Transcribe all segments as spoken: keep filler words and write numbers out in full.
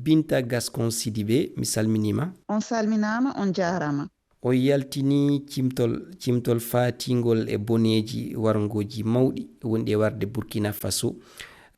Binta Gascon Sidibé, mi salminiima. On salminaama, on jaaraama. O yaltini cimtol, cimtol faatingol e boneeji warngooji mawɗi wonɗi e warde Burkina Faso.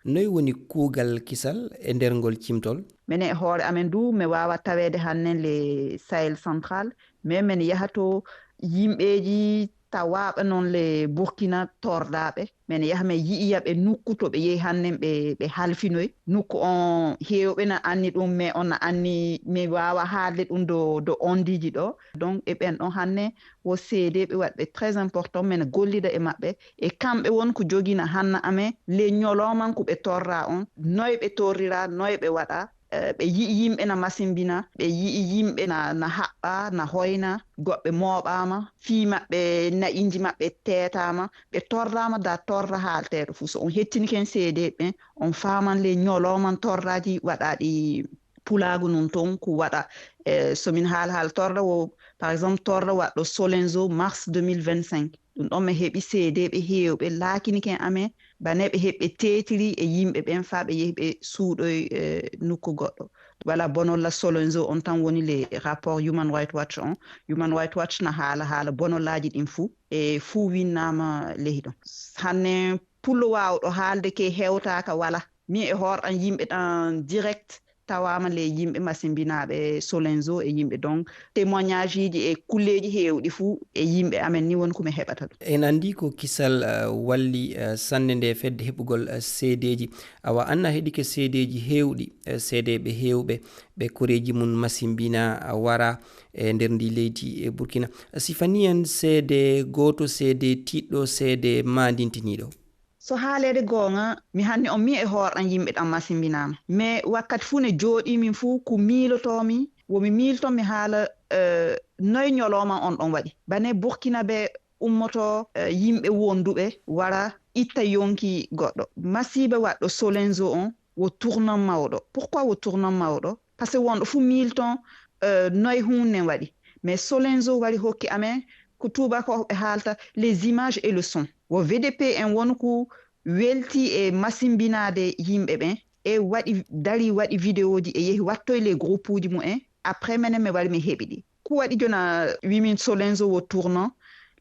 Noy woni kuugal kisal e nder ngol cimtol? Mene e hoore amen du, mi waawa taweede hannen le Sahel Central, mais men yahato yimɓeeji tawaaɓe noon le Burkina torɗaaɓe. Men yaha men yi'iya ɓe nukku to ɓe yehi hannen ɓe, ɓe halfinoy. Nukku on heewɓe na anni ɗum, mais on na anni mi waawa haalde ɗum do, do ondiiji ɗo. Donc e ɓen ɗon hanne wo seedeeɓe waɗɓe très important, men gollida e maɓɓe. E kamɓe won ko jogina hanna amen le ñolooman ko ɓe torra on, noy ɓe torrira, noy ɓe waɗa. Eh, ɓe yi'i yimɓe na masimbina, ɓe yi'i yimɓe na, na haɓɓa, na hoyna, goɓɓe mooɓaama, fii maɓɓe, na'inji maɓɓe teetaama, ɓe torraama da torra haalteeɗo fuu. So on hettini ken seedeeɓe ɓen, on faaman le ñolooman torraaji waɗaaɗi pulaagu nun ton ko waɗa. Eh, so min haala haala torra wo, par exemple, torra waɗɗo Solenzo mars deux mille vingt-cinq. Ɗum ɗon mi heɓi seedeeɓe heewɓe laakini ken amen, bane ɓe heɓi ɓe teetiri e yimɓe ɓen faa ɓe yehi ɓe suuɗoy, eh, nokku goɗɗo. Wala bonolla Solenzo on tan woni le rapport Human Rights Watch on. Human Rights Watch na haala haala bonollaaji ɗin fuu. E fuu winnaama lehi ɗon. Hanne pullo waawɗo haalde ke hewtaaka wala. Mi e hoorɗan yimɓe ɗan direct tawaama le yimɓe masimbinaaɓe Solenzo e yimɓe donc témoignage ji e kulleeji heewɗi fuu e yimɓe amen ni woni ko mi heɓata ɗum. En anndi ko kisal, eh, walli, eh, sanne nde fedde heɓugol, eh, seedeeji. Awa Anna heɗike seedeeji heewɗi, eh, seedeeɓe heewɓe, ɓe koreeji mum masimbina, ah, wara e nder ndi leydi e Burkina. Sifani en seede gooto, seede tiiɗɗo, seede maandintiniiɗo. So haaleede goonga, mi hanni on mi e hoorɗan yimɓe ɗan masimbinaama. Mais wakkati fuu ne jooɗii min fuu ko miilotoo mi, wo mi miilton mi haala, eh, noy ñolooma on ɗon waɗi. Bane Burkina ɓe ummoto, eh, yimɓe wonduɓe wara itta yonki goɗɗo. Masiiba waɗɗo Solenzo on wo tournant mawɗo. Pourquoi wo tournant mawɗo? Parce que wonɗo fuu miilton, eh, noy huunde nden waɗi. Mais Solenzo wari hokki amen ko tuubakooɓe haalta les images et le son. Wo V D P en wonu ko welti e masimbinaade yimɓe ɓen e waɗi, dari waɗi vidéoji e yehi wattoy les groupuuji mumen. Après menen mi wari mi heɓi ɗi. Ko waɗi jona wimin Solenzo wo tournant.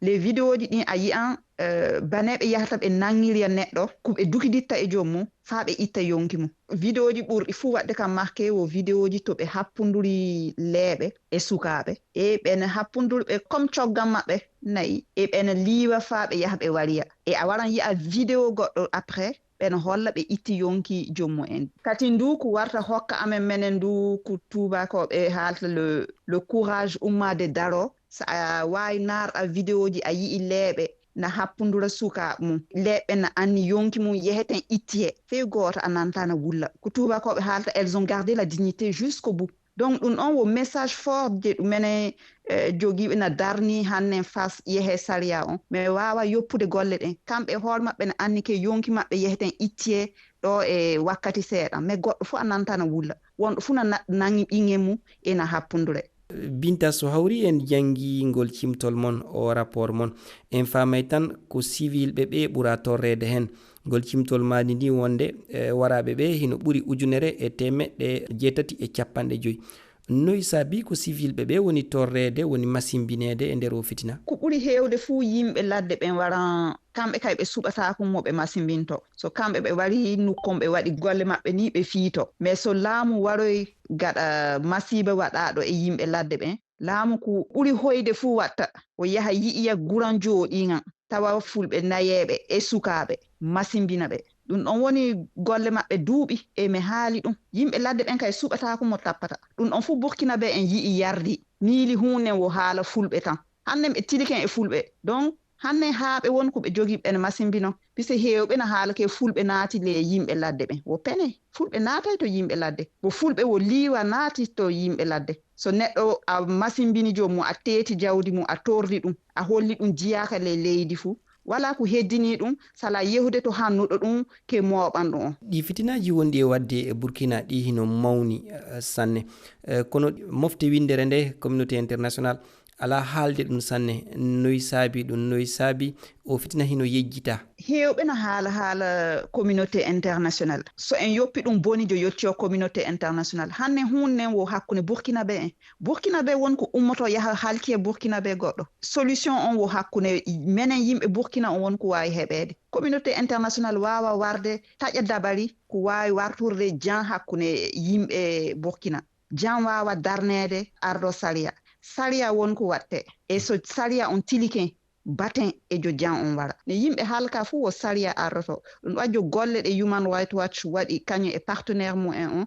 Les vidéoji ɗin a yi'an, eh, baneeɓe yahata ɓe nangiriya neɗɗo, ko ɓe dukiditta e joom mum, faa ɓe itta yonki mum. Vidéoji ɓurɗi fuu waɗde kam marqué wo vidéoji to ɓe happunduri leeɓe e sukaaɓe. E ɓen happunduri ɓe comme coggan maɓɓe nayi. E ɓen liiwa faa ɓe yaha ɓe wariya. E a waran yi'a vidéo goɗɗo après, ɓen holla ɓe itti yonki joom mumen. Katin du ko warta hokka amen menen du ko tuubakooɓe haalta le, le courage ummaade daro. So a waawi naarɗa vidéoji a yi'i leeɓe na happundura sukaaɓe mum. Leeɓe na anni yonki mum yeheten itti he. Fey gooto a nanta na wulla. Ko tuubakooɓe haalta, elles ont gardé la dignité jusqu'au bout. Donc ɗum ɗon wo message fort je ɗum menen, eh, jogiiɓe na darni hannen fas yehe sariya on. Mais waawa yoppude golle ɗen. Kamɓe e hoore maɓɓe na anni ke yonki maɓɓe yeheten itti he ɗo e wakkati seeɗa. Mais goɗɗo fuu a nanta na wulla. Wonɗo fuu na na-, nangi ɓiŋe mum e na happundure. Binta, so hawri en janngi ngol cimtol mon, o rapport mon, en faamay tan ko siwilɓe ɓe ɓura torreede heen. Ngol cimtol maandi ndi wonde, e, waraaɓe ɓe hino ɓuri ujunere e teemeɗɗe jeetati e cappanɗe joy. Noy saabi ko siwilɓe ɓe woni torreede, woni masimbineede e nder o fitina? Ko ɓuri heewde fuu yimɓe ladde ɓen waran, kamɓe kay ɓe suɓataako mo ɓe masimbinto. So kamɓe ɓe wari nukkon ɓe waɗi golle maɓɓe ni ɓe fiito. Mais so laamu waroy gaɗa masiiba waɗaaɗo e yimɓe ladde ɓen, laamu ko ɓuri hoyde fuu watta, o yaha yi'iya guran jooɗiiŋan, tawa fulɓe nayeeɓe e sukaaɓe masimbina ɓe. Ɗum ɗon woni golle maɓɓe duuɓi, e mi haali ɗum. Yimɓe ladde ɓen kay suɓataako mo tappata. Ɗum ɗon fuu Burkina ɓe en yi'i yardi. Miili huunden wo haala fulɓe tan. Hannen ɓe tiliken e fulɓe. Donc, hannen haa ɓe won ko ɓe jogii ɓen masimbino. Pise heewɓe na haala ke fulɓe naati le yimɓe ladde ɓen. Wo pene, fulɓe naatay to yimɓe ladde. Wo fulɓe wo liiwa naati to yimɓe ladde. So neɗɗo a masimbini joom mum, a teeti jawdi mum, a torri ɗum, a holli ɗum jiyaaka ley leydi fuu, walaa ko heddinii ɗum, salaa yehude to hannuɗo ɗum ke mooɓanɗo on. Ɗii fitinaaji wonɗi e waɗde e Burkina ɗii hino mawni, eh, sanne. Eh, kono mofte winndere nde communauté international Alaa haalde ɗum sanne. Noy saabi ɗum? Noy saabi o fitina hino yejjita? Heewɓe no haala haala communauté international. So en yoppi ɗum boni jo yotti o communauté international. Hanne huun nen wo hakkunde Burkinabe en. Burkinabe won ko ummoto yaha halki e Burkinabe goɗɗo. Solution on wo hakkunde menen yimɓe Burkina on won ko waawi heɓeede. Communauté international waawa warde taƴa dabari ko waawi warturde jan hakkunde yimɓe Burkina. Jan waawa darneede ardo sariya. Sariya won ko watte. E so sariya on tiliken, baten e jo jan on wara. Ne yimɓe halka fuu wo sariya ardoto. Ɗum ɗo ajjo golle ɗe Human Rights Watch waɗi kañum e partenaire mum en on.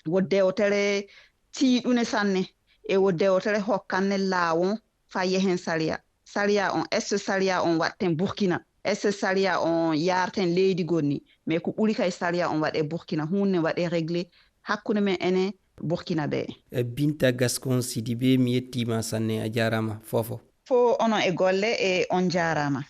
Wo dewtere tiiɗune sanne. E wo dewtere hokkanne laawon fa yehen sariya. Sariya on, est-ce que sariya on watten Burkina? Est-ce que sariya on yaarten leydi gonni? Mais ko ɓuri kay sariya on waɗe Burkina. Hunne waɗe réglé hakkunde men enen Burkina ɓe. E Binta Gascon Sidibé, mi yettiima sanne, a jaaraama. Fofo. Fo onon e golle e on jaaraama.